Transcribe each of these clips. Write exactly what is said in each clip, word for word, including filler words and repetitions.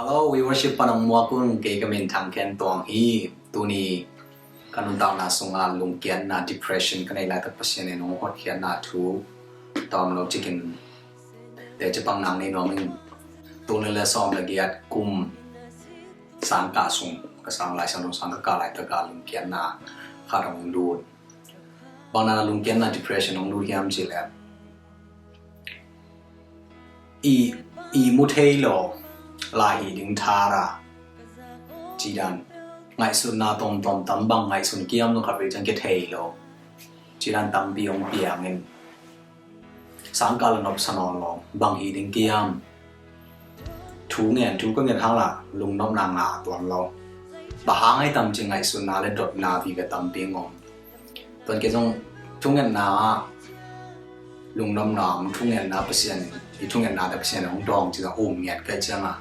Hello, we worship panang muakun, kei ka min Thang Khen Tuang hi. Tuni ka nuntakna sungah lungkiatna, depression ka nei laitak Pasian in hong hotkhiatna thu tawm lo cikin teci pang nang nei nuam ing. Tul nih le sawm le giat kum sangkah sung, ka sang lai sang dong sang ka kah laitak a lungkiatna khat hong lut. Bang na lungkiatna, depression hong lut hiam cih leh i, i mu thei lo lai hi ding thara. Cidan ngaihsutna tawmtawm tam, bang ngaihsun kiam lo khat vei ciang kithei lo. Cidan tampi hong piang in sangkah la nopsa nawn lo, bang hi ding kiam. Thu ngen, thu ka ngen hang la lungnopna ngah tuan lo. Bang hang ai tam ci ngaihsutna le dotna vive tampi ngom. Tuan kei zong thungetna ah lungnopna om, thungetna Pasian, i thungetna te Pasian hong dawng ci zong um ngiat kai ciang a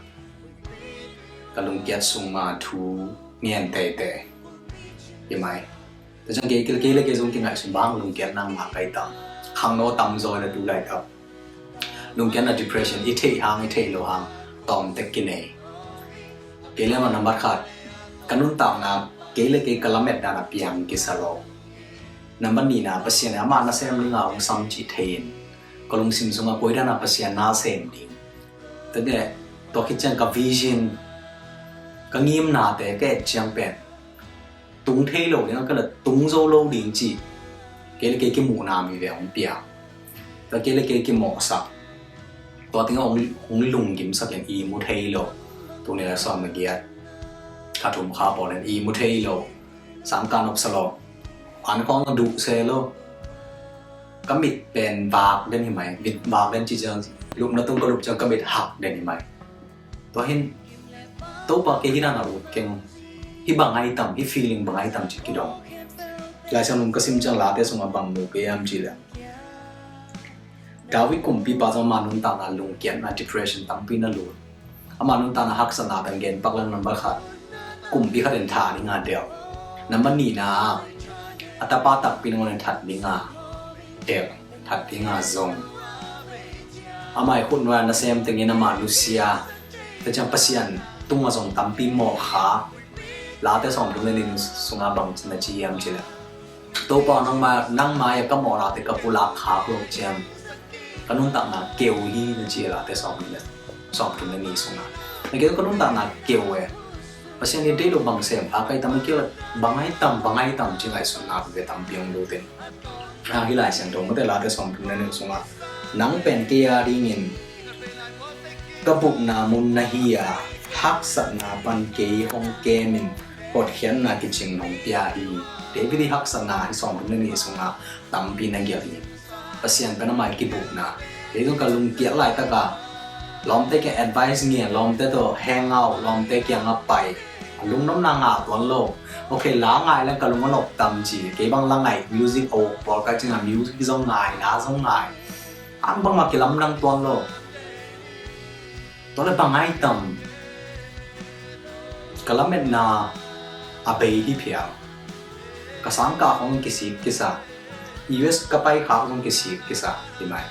ka lungkiat sung ma thu ngen teitei hi mai. Tua ciang kei, kei le kei zong kingaihsun bang lungkiatna ngah kai tam. Khangno tam zaw le tu laitak lungkiatna, depression, i theih hang i theih loh hang tawm tek kinei. Kei le ma nambat khat ka nuntakna, kei le kei ka lamet dan a piang kisa lo. Nambat nihna, Pasian ama nasem ding a hong sam cih thei in ka lungsim sungah koi dan a Pasian nasem ding. Tua khit ciang ka vision, ka ngimnate ka et ciang pen tung thei lo ding a, ka la tung zo lo ding cih kei le kei kimuhna mi ve hong piang. Tua kei le kei kimawhsak, tua tengah hong, hong lunggimsak in i mu thei lo. Tul nih le sawm le giat, kha thum kha pawl in i mu thei lo. Sangkah nopsa lo, an khawng duh se lo. Ka mit pen vak den hi mai, mit vak den ci ciang lupna tung ka lup ciang ka mit hak den hi mai. Tua hin Topa kei hi dan a ut keng, hi bang ai tam, hi feeling bang ai tam ci kidong. Lai Siangtho ka sim ciang Late sungah bang mu kei hiam cih leh David kumpipa zong ama nuntakna lungkiatna, depression tampi na lut. Ama nuntakna haksatna pen gen pak leng, nambat khat kumpi khat in that ding a delh. Nambat nihna a tapa takpi nangawn in that ding a delh, that ding a zong. Ama i khut nuai a nasem tengin ama nusia, tua ciang Pasian tungah zong tampi mawh kha. Late sawmthum le nih sungah bang na ci hiam cih leh Topa, nangma, nangma ia ka mawhnate ka pulak khak loh ciang ka nuntakna keu hi, na ci a Late sawmthum le, sawmthum le nih sungah. Na keu ka nuntakna keu e. Pasian in deih lo bang sem pha kai tam, a keu bang ai tam, bang ai tam ci ngaihsutna ve tampi hong lut in. A, hi Lai Siangtho mate Late sawmthum le nih sungah, nang pen kei a dingin ka bupna mun na hi a, haksatna pan kei hong kem in, hotkhiatna kicing nong pia hi. David i haksatna hi sawmthum le nih sungah tampi na gelh hi. Pasian pen ama i kibupna. Kei zong ka lungkiat laitak a lawmte kiang advice ngen, lawmte tawh hang out, lawmte kiangah pai, a lungnopna ngah tuan lo. Okay, la ngai leng ka lung a nop tam ci, kei bang la ngai, music a uk pawl kai ciangah music zong ngai, la zong ngai. Ang bangmah kilamdang tuan lo. Tua leh bang ai tam, ka lametna a bei hi phial. Ka sangkah khong kisik kisa, U S ka pai khak zong kisik kisa hi mai.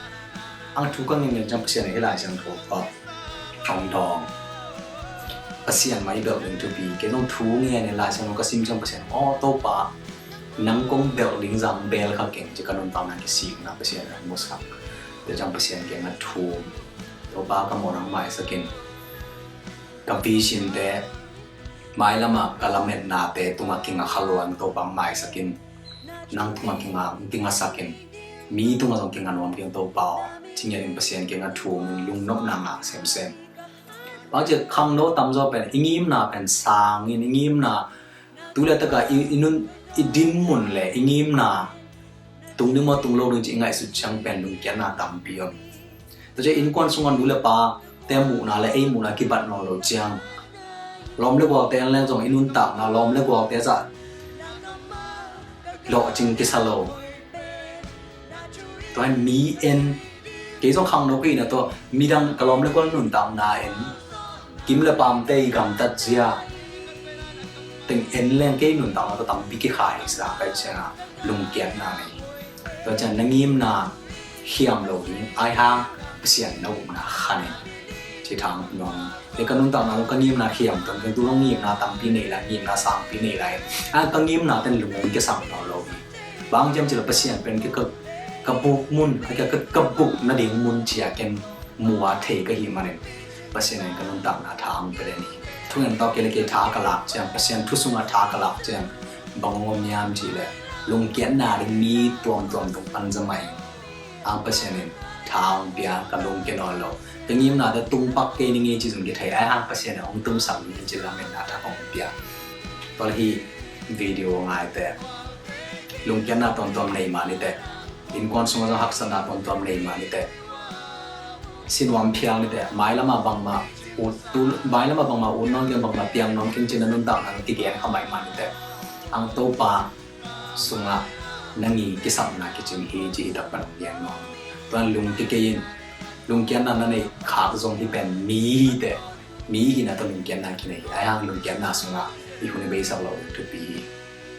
Ang thu ka ngen ngen ciang Pasian hi Lai Siangtho pa hong dawng. Pasian mai belh ding thupi, kei zong thu ngen ngen Lai Siangtho ka sim ciang Pasian, aw Topa, nang kong belh ding zang bel kha keng ci ka nuntakna kisikna Pasian hong musak. Tua ciang Pasian kiangah thum, Topa, ka mawh nang maisak in, ka vision te, mailamah ka lametnate tungah kinga kha luang Topa maisak in, nang tungah kinga, kingasak in, mi tungah zong kinga nuam keng Topa aw, ci ngiat in Pasian kiangah thum in lungnopna ngah semsem. Bang ci khangno tamzaw pen i ngimna pen sang in, i ngimna tu le taka i, i nun, i dinmun le i ngimna tung ding maw tung lo ding ci i ngaihsut ciang pen lungkiatna tampi om. Tua ciang innkuan sungah nu le pa te muhna le ei muhna kibat nawn lo ciang, lawm le gualte en leng zong i nuntakna lawm le gualte zah lawhcing kisa lo. Tua hi mi en, kei zong khangno ka hihna tawh midang ka lawm le gual nuntakna en, kim le pamte i gamtat zia teng en leng kei nuntakna tawh tampi kikhai sa kai ciangah lungkiatna nei. Tua ciang na ngimna hiam lo ding ai hang Pasian na upna khan in. Ci thang nuam. Hei ka nuntakna, ka ngimna khiam tuan, ka tu ngimna tampi nei lai, ngimna sangpi nei lai. A ka ngimna ten lung kisam nawn lo hi. Bang hiam cih leh Pasian pen ka, ka, ka buk mun, ka, ka, ka buk nading mun ci-a ken mu a thei ka hih manin Pasian in ka nuntakna tha hong pia den hi. Thungen tawh kei le kei tha ka lak ciang, Pasian thu sungah tha ka lak ciang, bang hong om hiam cih leh lungkiatna ding mi tuamtuam tung pan za mai. Ang Pasian in tha hong pia, ka lungkia nawn lo. Ka ngimna te tung pak kei ning ei ci zong kithei, ai ang Pasian in hong tumsak ning ei ci lametna thak hong pia. Tua hi video ngaite. Lungkiatna tuamtuam nei mah ni teh. Innkuan sungah zong haksatna tuamtuam nei mah ni teh. Sinuam phial ni teh. Mailamah bangmah ut tu, mailamah bangmah ut nawn keng, bangmah piang nawn keng cih na nuntakna kigen kha mai mah ni teh. Ang Topa sungah na ngi kisapna kicing hi ci hi tak pan hong gen nuam. Tuan lungkia kei in, lungkiatna na neih khak zong hi pen mi hi teh. Mi hihna tawh lungkiatna kinei hi. Ai hang lungkiatna sungah i hun i beisak loh ding thupi hi.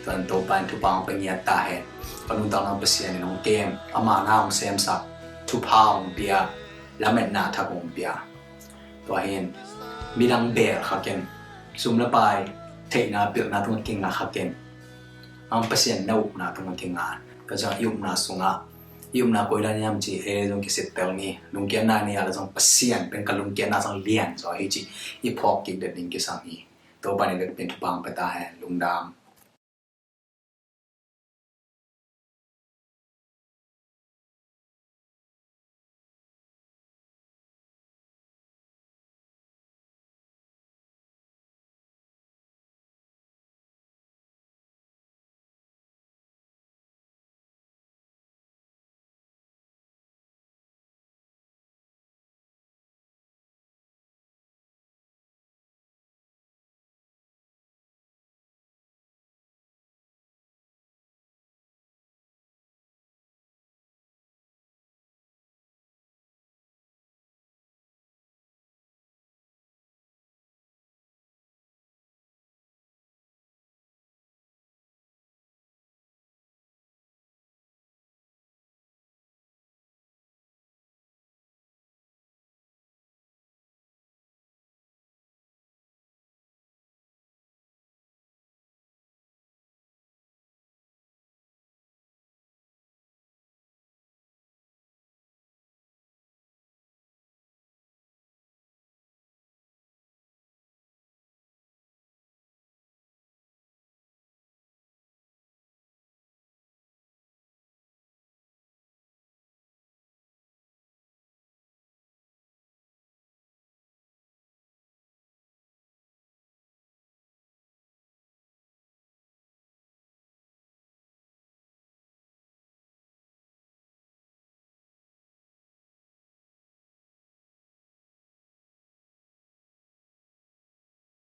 Tuan Topa in thupha hong pia ngiat ta hen. Ka nuntakna Pasian in hong kem, ama na hong semsak, thupha hong pia, lametna thak hong pia. Tua hin midang beel kha ken, sum le pai, theihna pilna tungah kinga kha ken. Ang Pasian na upna tungah kinga. Ka zong i upna sungah, i upna koi dan hiam ci ei zong kisittel ni. Lungkiatna nei a le zong Pasian pen ka lungkiatna zong lian zaw hi ci i phawk kik det ding kisam hi. Topa in i vekpi in thupha hong pia ta hen. Lungdam.